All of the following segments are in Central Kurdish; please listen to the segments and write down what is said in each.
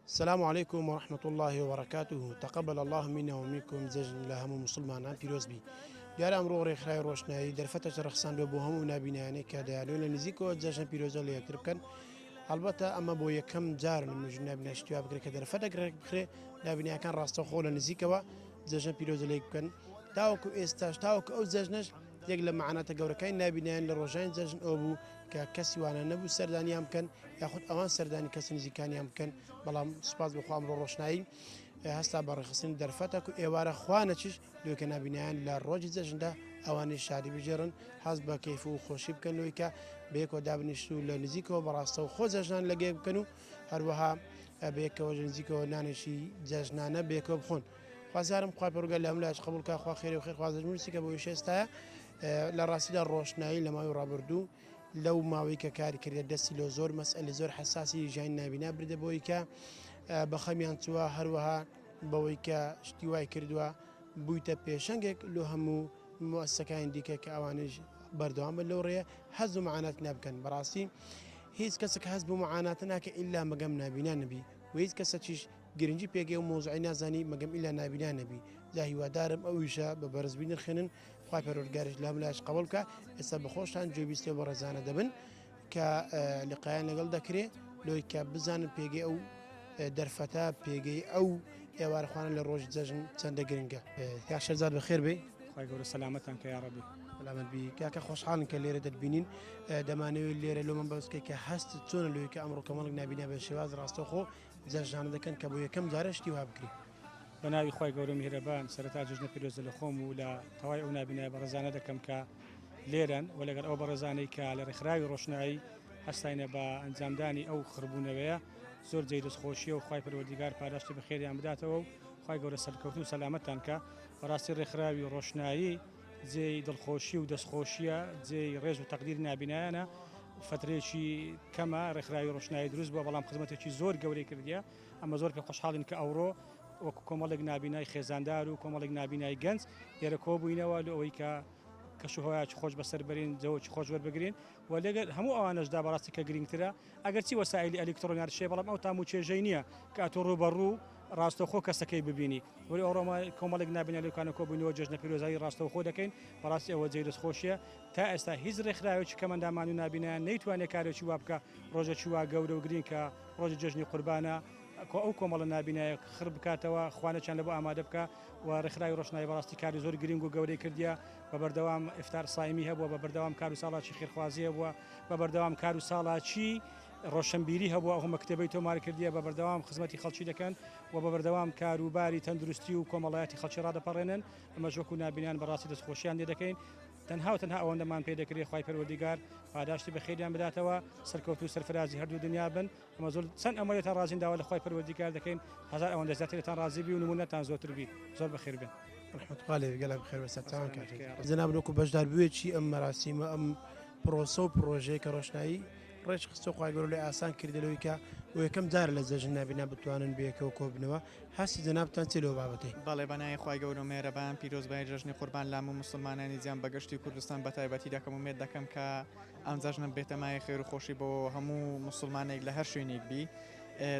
السلام علیکم و رحمة اللە و بەرەکاته تقبل اللە منا و منکم جەژن لە هەموو موسڵمانان پیرۆز بی دیارە ئەمڕۆ ڕێکخراوی ڕۆشنایی دەرفەتەش ڕەخساندوە بۆ هەموو نابینایانێک کە دەیانەوێت لە نزیکەوە جەژنە پیرۆزە لە یەکتر بکەن هەڵبەتە ئەمە بۆ یەکەم جار لە مێژووی نابینا شتی وا بکرێت کە دەرفەتێک ڕێک بخرێ نابینایەکان ڕاستەوخۆ لە نزیکەوە جەژنە پیرۆزە لێک بکەن تاوەکو ئێستاش تاوەکو ئەو جەژنەش یەک لە مەعاناتە گەورەکانی نابینایان لە ڕۆژانی جەژن ئەوە بوو کە کەسی وانە نەبوو سەردانیان بکەن یاخود ئەوان سەردانی کەسە نزیکانیان بکەن بەڵام سوپاس بۆ خوا ئەمڕۆ ڕۆشنایی هەستا بە ڕێکخستنی دەرفەتەک و ئێوارە خوانەچیش لۆکە نابینایان لە ڕۆژی جەژندا ئەوانەی شادی بگێڕن هەست بە کەیف و خۆشی بکەن لەوەی کە بەیەکەوە دابنیشت و لە نزیکەوە بەڕاستەوە خۆ جەژنان لەگەیەک بکەن و هەروەها بەیەکەوە لە نزیکەوە نانێکی جەژنانە بەیەکەوە بخۆن خوازیارم خوای پەروەردگار لە هەموو لایەک قبوڵ کا خوا خێری و خێرخوازش نووسی کە بۆ ئێستایە لە ڕاستیدا ڕۆشنایی لە ماوەی ڕابردوو لەو ماوەی کە کاری کردە دەستی لۆ زۆر مەسئلە زۆر حەساسی ژیانی نابینا بردە بۆی کە بەخەمیان چووە هەروەها بەوەی کە شتی وای کردووە بوویتە پێشەنگێک لۆ هەموو موسەکانی دیکە کە ئەوانیش بەردەوام بن لەو ڕێیە هەز و معانات نابکەن بەڕاستی هیچ کەسێک هەست بۆ معاناتە ناکە ئیلا مەگەم نابینا نەبی و هیچ کەسەکیش گرنگی پێگەی و مۆزعی نازانی مەگەم ئیلا نابینا نەبی جا هیوادارم ئەو ئیشە بە بەرز بینرخێنن خوای پەروەردگاریش لە هەموو لایەک قبوڵ بکا ئێستا بە خۆشتان گوێبیستی ئەو بەڕێزانە دەبن کە لقایان لەگەڵ دەکرێ لۆی کە بزانن پێگەی ئەو دەرفەتە پێگەی ئەو ئێوارەخوانە لە ڕۆژی جەژن چەندە گرنگە کاک شێرزاد بەخێر بێی. خوای گەورە سەلامەتان کە یاڕەبی. سەلامەت بی کاکە خۆشحاڵین کە لێرە دەتبینین دەمانەوێت لێرە لۆمان باس بکەی کە هەست چۆنە لۆی کە ئەمڕۆ کۆمەڵێک نابینا بە شێواز ڕاستەوخۆ جەژنانە دەکەن کە بۆ یەکەم جارە شتی وا بکرێ. بە ناوی خوای گەورە میهرەبان سەرەتا جەژنە پیرۆزە لە خۆم و لە تەوای ئەو نابینایە بەڕێزانە دەکەم کە لێرەن و لەگەڵ ئەو بەڕێزانەی کە لە ڕێکخراوی ڕۆشنایی هەستاینە بە ئەنجامدانی ئەو خڕبوونەوەیە زۆر جێی دەستخۆشیە و خوای پەروەردیگار پاداشتی بەخێریان بداتەوە و خوای گەورە سەرکەوتوو و سەلامەتتان کا بەڕاستی ڕێکخراوی ڕۆشنایی جێی دڵخۆشی و دەستخۆشیە جێی ڕێز و تەقدیر نابینایانە فترێکی کەمە ڕێکخراوی ڕۆشنایی دروست بووە بەڵام خزمەتێکی زۆر گەورەی کردیە ئەمە زۆر پێ خۆشحاڵین کە ئەوڕۆ وەکو کۆمەڵێک نابینای خێزاندار و کۆمەڵێک نابینای گەنج لێرە کۆبووینەوە لە ئەوەی کە کەش و هەوایەکی خۆش بەسەر بەرین جەوەکی خۆش وەربگرین و لەگەر هەموو ئەوانەشدا بەڕاستی کە گرنگترە ئەگەرچی وەسائیلی ئەلیکترۆنیان شێ بەڵام ئەو تام و چێژەی نییە کە ئەتۆ ڕووبەڕوو ڕاستەوخۆ کەسەکەی ببینی وەلی ئەوڕۆ کۆمەڵێک نابینا لەوکانە کۆبووینەوە جەژنە پیرۆزایی ڕاستەوخۆ دەکەین بەڕاستی ئەوە جێی دەستخۆشیە تا ئێستا هیچ ڕێکخراوێکی کەمەندامان و نابینایان نەیتوانێ کارێکی وا بکا ڕۆژێکی وا گەورە و گرینگ کە ڕۆژی جەژنی قوربانە کۆ ئەو کۆمەڵە نابینایە خڕ بکاتەوە خوانەکیان لەبۆ ئامادە بکا و ڕێکخراوی ڕۆشنایی بەڕاستی کاری زۆر گرینگ و گەورەی کردیە بە بەردەوام ئیفتار سایمی هەبووە بە بەردەوام کار و ساڵاکی خێرخوازی هەبووە بە بەردەوام کار و ساڵاکی ڕۆشنبیری هەبووە ئەو مەکتەبەی تۆمار کردیە بە بەردەوام خزمەتی خەڵکی دەکەن و بە بەردەوام کار و باری تەندروستی و کۆمەڵایەتی خەڵکی ڕادەپەڕێنن ئەمەش وەکو نابینایان بەڕاستی دەستخۆشیان لێ دەکەین تەنها و تەنها ئەوەندەمان پێ دەکرێ خوای پەروەردیگار پاداشتی بەخێریان بداتەوە سەرکەوتوو سەرفرازی هەردوو دنیا بن ئەمە زۆر چەند ئەمە لێتان ڕازین داوا لە خوای پەروەردیگار دەکەین هەزار ئەوەندە زیاتر لێتان ڕازی بی و نمونەتان زۆرتر بی زۆر بەخێر بێن. ڕەحمەت خوا لێ بێ گەلەک بەخێر بێ سەرچاوان کاک جەناب وەکو بەشداربوویەکی ئەم مەراسیمە ئەم پرۆسە و پرۆژەیە کە ڕۆشنایی ڕێک خستۆ خوای گەورە لێ ئاسان کردە لەوەی کە بۆ یەکەم جارە لە جەژن نابینا بتوانن بەیەکەوە کۆبنەوە هەستی جەنابتان چیە لەو بابەتەی؟ بەڵێ بەناوی خوای گەورە و مێهرەبان پیرۆزبایی جەژنی قوربان لە هەموو موسڵمانانی جیهان بە گشتی و کوردستان بە تایبەتی دەکەم ئومێد دەکەم کە ئەم جەژنە بێتە مایەی خێر و خۆشی بۆ هەموو موسڵمانێک لە هەر شوێنێک بی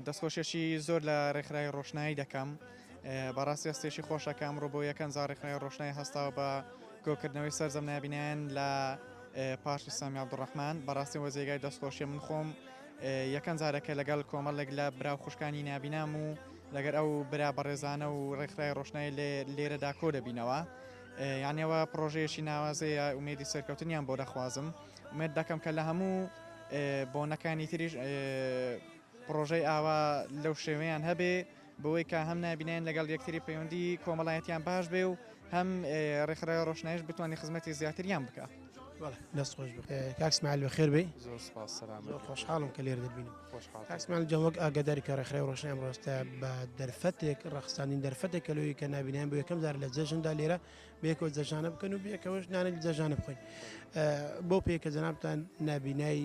دەستخۆشیەکی زۆر لە ڕێکخراوی ڕۆشنایی دەکەم بەڕاستی هەستێکی خۆشە کە ئەمڕۆ بۆ یەکەم جار ڕێکخراوی ڕۆشنایی هەستاوە بە کۆکردنەوەی سەرجەم نابینایان لە پارکی سامی عەبدولڕەحمان بەڕاستی وە جێگای دەستخۆشیە من خۆم یەکەم جارە کە لەگەڵ کۆمەڵێک لە برا و خوشکانی نابینام و لەگەر ئەو برا بەڕێزانە و ڕێکخراوی ڕۆشنایی لێرەدا کۆ دەبینەوە یانەوە پرۆژەیەکی ناوازەیە ئومێدی سەرکەوتنیان بۆ دەخوازم ئومێد دەکەم کە لە هەموو بۆنەکانی تریش پرۆژەی ئاوا لەو شێوەیان هەبێ بەوەی کە هەم نابینایان لەگەڵ یەکتری پەیوەندی کۆمەڵایەتیان باش بێ و هەم ڕێکخراوی ڕۆشنایش بتوانێت خزمەتی زیاتریان بکا. بەڵێ دەست خۆش بێ کاک سمایل بەخێر بێی. زۆر سپاس سەلامەت زۆر خۆشحاڵم کە لێرە دەتبینم. خۆشحاڵ کاک سمایل جان وەک ئاگاداری کە ڕێکخراوی ڕۆشنای ئەمڕۆ هەستا بە دەرفەتێک ڕەخساندنی دەرفەتێک کە لەوەی کە نابینایان بۆ یەکەم جار لە جەژندا لێرە بەیەکەوە جەژانە بکەن و بەیەکەوەش نانێکی جەژانە بخۆین بەو پێیە کە جەنابتان نابینای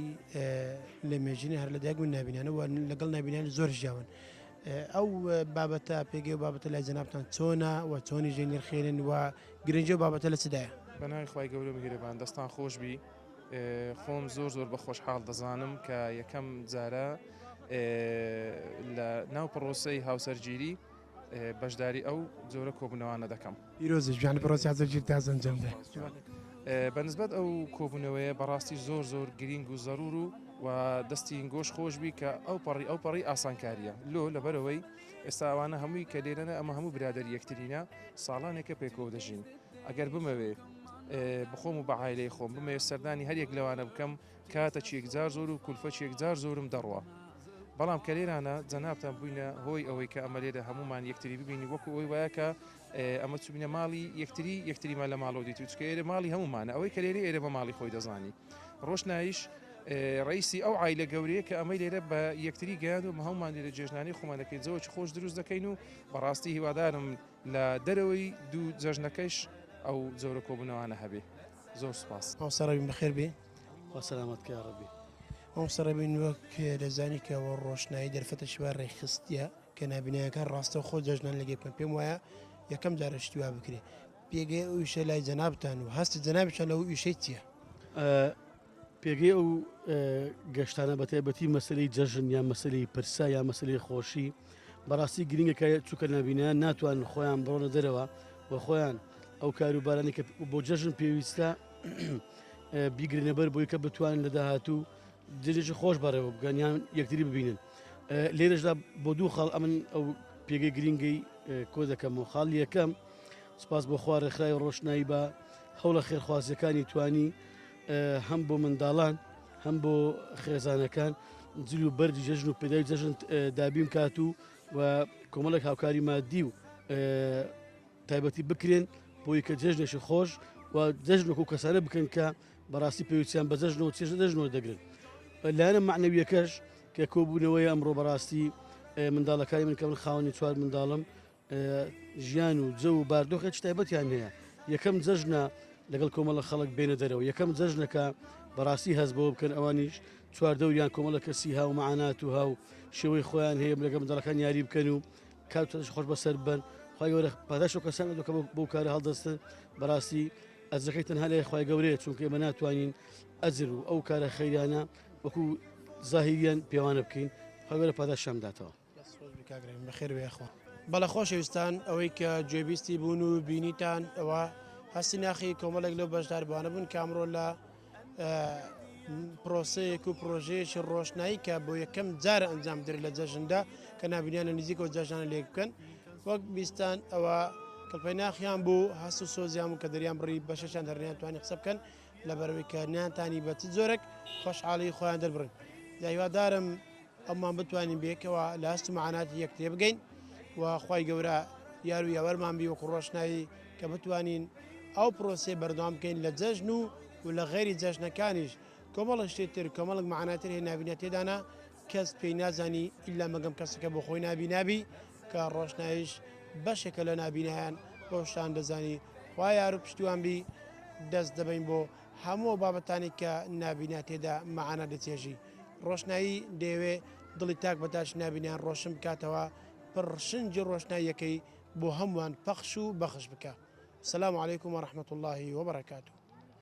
لە مێژینە هەر لەدایک بوون نابینانە و لەگەڵ نابینایان زۆر ژیاون ئەو بابەتە پێگەی و بابەتە لای جەنابتان چۆنە و چۆنی ژێ نرخێنن و گرنگی و بابەتە لە چدایە؟ بەناوی خوای گەورە میهرەبان دەستان خۆش بی خۆم زۆر زۆر بە خۆشحاڵ دەزانم کە یەکەم جارە. لە ناو پرۆسەی هاوسەرگیری بەشداری ئەو جۆرە کۆبوونەوانە دەکەم. پیرۆزیش گیان پرۆسی هاوسەرگیری تازە ئەنجام دای. بە نسبەت ئەو کۆبوونەوەیە بەڕاستی زۆر زۆر گرینگ و زەرور و و دەستی گۆش خۆش بی کە ئەو پەڕی ئەو پەڕی ئاسانکاریە لۆ لەبەرەوەی ئێستا ئەوانە هەمووی کە لێرەنە ئەمە هەموو برادەری یەکترینە ساڵانێکە پێکەوە دەژین ئەگەر بمەوێ بخۆم و بە عایلەی خۆم بمەوێ سەردانی هەر یەک لەوانە بکەم کاتەکی یەکجار زۆر و کولفەکی یەکجار زۆرم دەڕوا بەڵام کە لێرانە جەنابتان بووینە هۆی ئەوەی کە ئەمە لێرە هەمومان یەکتری ببینی وەکو ئەوی وایە کە ئەمە چوبینە ماڵی یەکتری یەکتریمان لە ماڵەوە دیت و چکە ئێرە ماڵی هەمومانە ئەوەی کە لێرە ئێرە بە ماڵی خۆی دەزانی ڕۆشنایش ڕئیسی ئەو عایلە گەورەیە کە ئەمەی لێرە بە یەکتری گەیاند و هەمومان لێرە جێژنانی خۆمان دەکەین جەوەکی خۆش دروست دەکەین و بەڕاستی هیوادارم لە دەرەوەی دوو جەژنەکەش ئەو جۆرە کۆبوونەوانە هەبێ زۆر سوپاس. مامۆستا ڕەبین بەخێر بێی. خوا سەلامەت کە یاڕەبی. مامۆستا ڕەبین وەک دەزانی کە ئەوە ڕۆشنایی دەرفەتێکی وا ڕێکخستیە کە نابینایەکان ڕاستەوخۆ جەژنان لەگەی بکەن پێم وایە یەکەم جارە شتی وا بکرێ پێگەی ئەو ئیشە لای جەنابتان و هەستی جەنابیشتان لەو ئیشەی چییە؟ پێگەی ئەو گەشتانە بە تایبەتی مەسلەی جەژن یان مەسلەی پرسە یا مەسلەی خۆشی بەڕاستی گرنگە کە چووکە نابینایان ناتوانن خۆیان بڕۆنە دەرەوە و خۆیان ئەو کاروبارانی کە بۆ جەژن پێویستە بیگرنەبەر بۆی کە بتوانن لە داهاتوو جەژنێکی خۆش بەڕێوە بکەن یان یەکتری ببینن لێرەشدا بۆ دوو خاڵ ئەمن ئەو پێگەی گرنگەی کۆ دەکەمەوە خاڵ یەکەم سپاس بۆ خوا ڕێکخراوی ڕۆشنایی بە هەوڵە خێرخوازیەکانی توانی هەم بۆ منداڵان هەم بۆ خێزانەکان جل و بەرگی جەژن و پێداوی جەژن دابین کات و و کۆمەڵێک هاوکاری مادی و تایبەتی بکرێن بۆی کە جەژنێکی خۆش و جەژن وەکو کەسانە بکەن کە بەڕاستی پێویستیان بە جەژن و چێژ جەژنەوە دەگرن لایەنە معنەویەکەش کە کۆبوونەوەی ئەمڕۆ بەڕاستی منداڵەکانی من کە من خاوەنی چوار منداڵم ژیان و جەو و باردۆخێکی تایبەتیان هەیە یەکەم جەژنە لەگەڵ کۆمەڵە خەڵک بێنە دەرەوە یەکەم جەژنەکە بەڕاستی هەست بەوە بکەن ئەوانیش چواردەوریان کۆمەڵە کەسی هاو معانات و هاو شێوەی خۆیان هەیە لەگەڵ منداڵەکان یاری بکەن و کات خۆش بەسەر بن خی گەورە پاداش و کەسان کە بۆ کارە هەڵدەستن بەڕاستی ئەجرەکەی تەنها لای خوای گەورەیە چونکە ئێمە ناتوانین ئەجر و ئەو کارە خەیرانە وەکو زاهیریان پێوانە بکەین خوای گەورە پاداشتیان بداتەوە. دەست خۆش بی کاک رەحیم بەخێر بێی یاخوا. بەڵێ خۆشەویستان ئەوەی کە گوێبیستی بوون و بینیتان ئەوە هەستی ناخی کۆمەڵێک لەو بەشداربووانە بوون کە ئەمڕۆ لە پرۆسەیەک و پرۆژەیەکی ڕۆشنایی کە بۆ یەکەم جارە ئەنجام درێت لە جەژندا کە نابینیان لە نزیکەوە جەژنانە لێک بکەن وەک بیستان ئەوە کڵپەی ناخیان بوو هەست و سۆزیان بوو کە دەریان بڕی بەشێکیان دەرنیان توانی قسە بکەن لەبەرەوەی کە نیانتانی بە چ جۆرێک خۆشحاڵی خۆیان دەربڕن هیوادارم ئەممان بتوانین بەیەکەوە لە هەست و مەعاناتی یەک تێبگەین و خوای گەورە یار و یاوەرمان بی وەکو ڕۆشنایی کە بتوانین ئەو پرۆسەیە بەردەوام بکەین لە جەژن و و لە غەیری جەژنەکانیش کۆمەڵە شتی تر کۆمەڵک مەعانای تر هەیە نابینا تێدانە کەس پێی نازانی ئیلا مەگەم کەسەکە بۆ خۆی نابینابی کە ڕۆشناییش بەشێکە لە نابینایان بەو شتان دەزانی خوا یار و پشتیوان بی دەست دەبەین بۆ هەموو ئەو بابەتانەی کە نابینا تێدا مەعانا دەچێژی. ڕۆشنایی دەیەوێ دڵی تاک بە تاکی نابینایان ڕۆشن بکاتەوە، پڕشنگی ڕۆشناییەکەی بۆ هەمووان پەخش و بەخش بکا. السلام علیکم و رحمە اللە و برکاته.